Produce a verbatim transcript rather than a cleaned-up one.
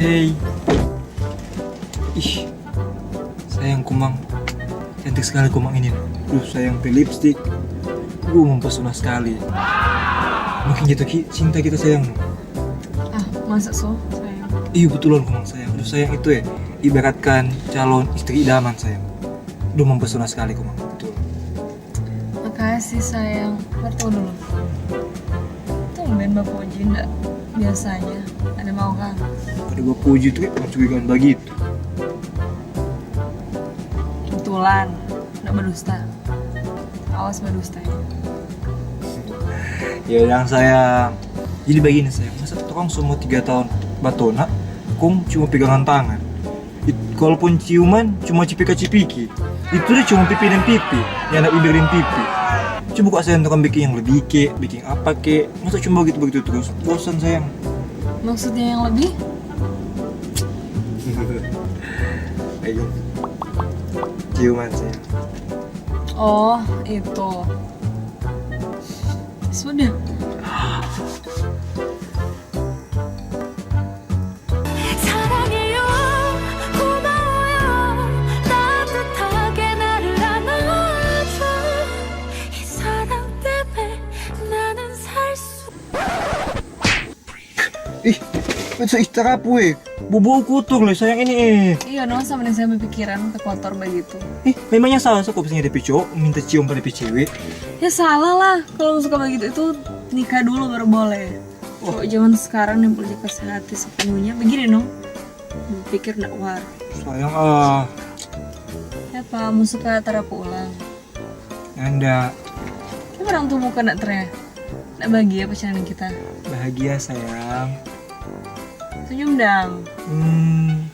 Hei. Ih, sayang, komang cantik sekali komang ini. Duh, sayang pe lipstik. Duh, mempesona sekali. Makin jatuh ki-, cinta kita, sayang. Ah, masa so, sayang? Iya, betulan komang, sayang. Aduh, sayang, itu ya, ibaratkan calon istri idaman, sayang. Duh, mempesona sekali komang, betul. Makasih, sayang. Bertemu dulu. Tumben bapuji, ndak biasanya. Ada mau kang? Ada bapuji tuh kayak mencurigakan begitu. Kebetulan, ndak berdusta. Awas berdusta ya. Ya, yang saya, jadi begini, sayang, masa orang semua tiga tahun batona, kong cuma pegangan tangan? It-, kalaupun ciuman, cuma cipika-cipiki. Itu deh cuma pipi dan pipi, ya, anak bibir dan pipi. Coba kok, sayang, tukang bikin yang lebih ke, bikin apa ke, masa cuma begitu-begitu terus? Bosan, sayang. Maksudnya yang lebih? Ayo, ciuman, sayang. Oh, itu. Sudah. 사랑해요 고마워요 따뜻하게 나를 안아줘 이 사랑 때문에 나는 살 수 Ih, itu istirahat, weh. Bobo kotor leh, sayang, ini, eh. Iya, no, sama nih saya berpikiran ke kotor begitu. Eh, memangnya salah so kok misalnya ada cowok minta cium pada cewek? Ya salah lah, kalau suka begitu itu nikah dulu baru boleh. Cowok zaman sekarang yang boleh kasih hati sepenuhnya begini, no. Pikir ndak war. Sayang, ah. Ya apa, mau suka tarapu ulang? Nanda, Kita orang tuh bukan ndak ternyata. Ndak bahagia pacaran kita. Bahagia, sayang. Senyum dang. Hmm,